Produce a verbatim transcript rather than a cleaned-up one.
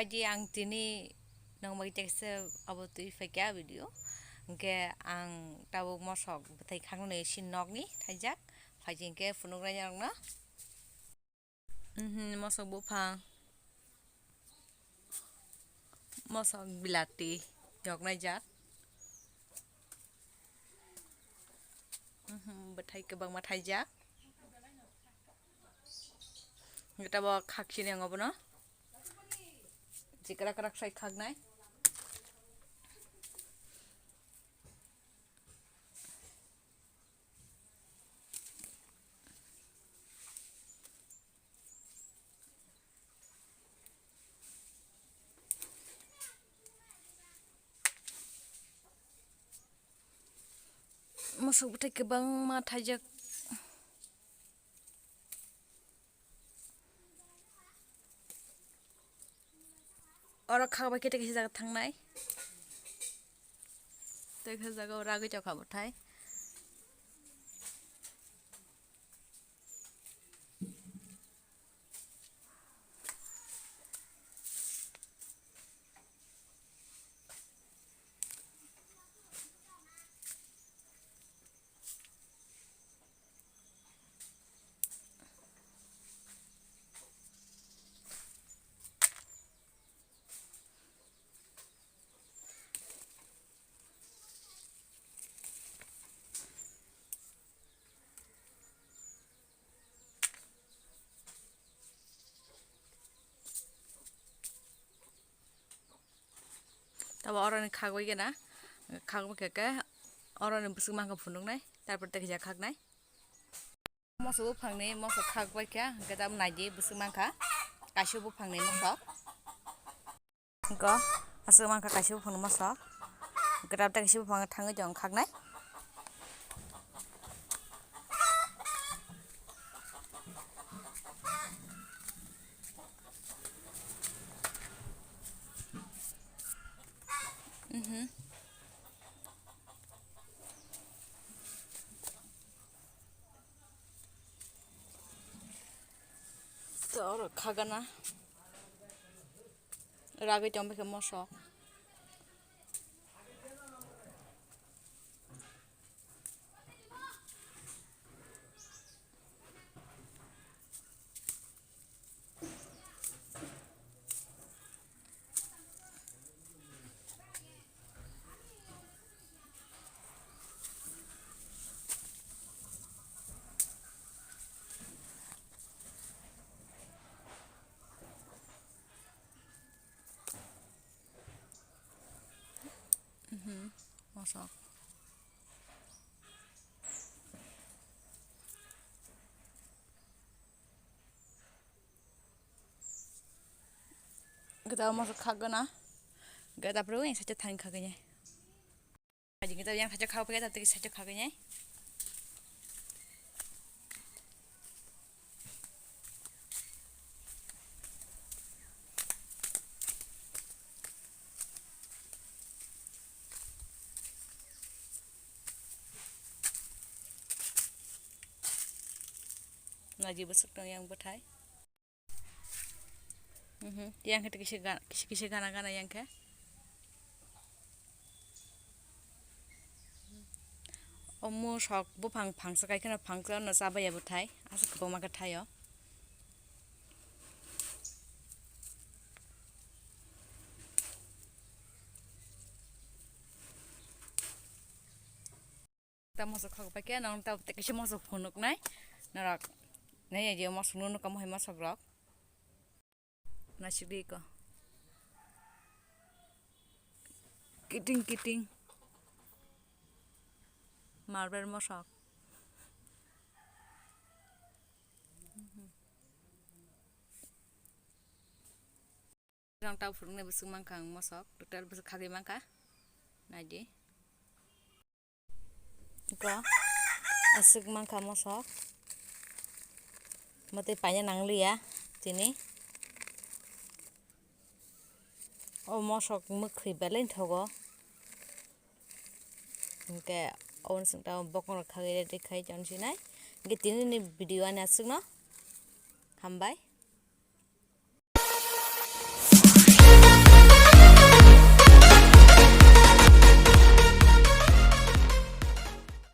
Di ang tini nong bai tekse abo twi phaikha video. Hwnkhe ang tabuk mosok bwthai khaknani si nokni thaijak. Phaijing khe phunuknai norokno. Mhm, mosok buphang. Mosok bilati yoknai jak. Mhm, bwthai kwbangma thaijak. Hwnkhe tabuk khakchini ang obono. Jikrak krak sai khaknai. Mosok bwthai kwbangma thaijak. Oro khakbai khe tei kaisa jaga thangnai. Tei kaisa jaga o ragwi tongkha bwthai. Tabo oroni khagwi gana, khagwi khe khe oroni bwswk mankha phunuknai, tarpor tei kisa khaknai. Mosok buphangni mosok khakbai kha, hwnkhe tamo naidi bwswk mankha, kaisa buphangni mosok. Hwnkhe aswk mankha kaisa buphangni mosok, hwnkhe tamo tei kaisa buphang thangwi tong khaknai. Mhm. To oro khagana. Ragwi tong bwkhe mosok. Mhm, mosok. Gita mosok khagana. Gita pura yang sacha thang khaganya. Aji kita yang sacha khaganya, tapi sacha khaganya. Naji bwswk tong yang bwthai. Mhm, yang khe kisa ga-, kisa, kisa gana gana yang khe. O mosok buphang phangsa kai kheno phangsa no chabaiya bwthai, aswk kwbangma khe thaio. Ta mosok khok pai khe nang ta tei kisa mosok phunuknai norok nai ya je mosok nunu kamo hai mosok rok naisik ri ko kiting kiting marber mosok. Rang tau phuruknai bwswk mankha ang mosok, total bwswk khagwi mankha. Naidi. Iko aswk mankha mosok. Motwi paina nangliya tini. O mosok mwkhwi belai thogo. Hinkhe oboni chwng tamo bokhorok khagwi ready khai tonsinai. Hinkhe tinini video ani aswkno. Hambai.